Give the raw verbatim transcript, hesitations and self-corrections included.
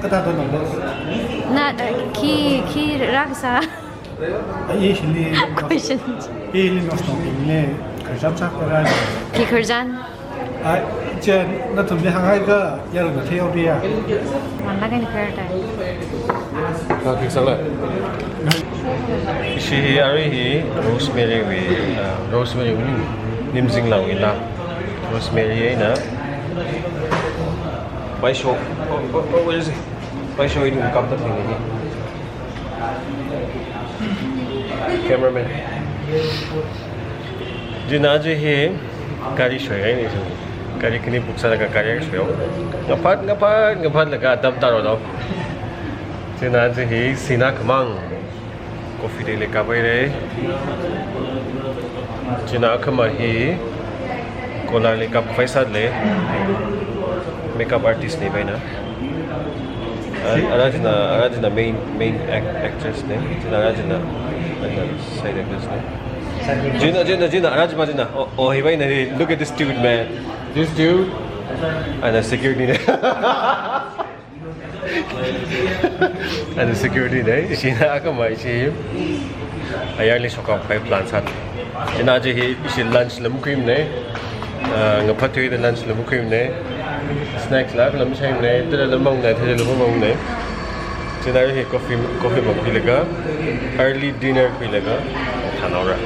Kata to no. Na, eh, khi, khi raksa. Ai, hili. Question. Hili no stong ne. Kharjan chak ra. Khi kharjan? Ai, che nathumli hānghai ka, yarona theoria. Manla kani kharta. Ka khi sala. Ishi hi, arui hi Rosemary wui, uh, Rosemary wui Nimzinglawui laa. Rosemary eina. Paisho. Oh, oh, oh, where is it? Paisho ini kapta thing ini. Cameraman. China chi hi gari shoihaini chu. Gari khani book sālaga gari shoihaowa. Ngaphat, ngaphat, ngaphatlaga atam tārao. China chi hi sinā khamang. Coffee day li kaphaira. China akhama hi Kolar li kapkhavai sālei. Makeup artist nei paina. Ara, ara china, ara china main, main act-, actress nei. China ara china, ara side actress nei. China, china, china, ara china, china. Oh, oh, hi paina, look at this dude, man. This dude. And a security nei. And security nei, china akhama chi ayarli shokkhavai plan sāi. China chi hi ishi lunch lam khuimanei, ah, ngaphat thuida lunch lam khuimanei, snacks la lam shaimanei, tila lam mangnei, tila lam mangnei. China hi coffee, coffee mang khuilaga, early dinner khuilaga, thānhaora.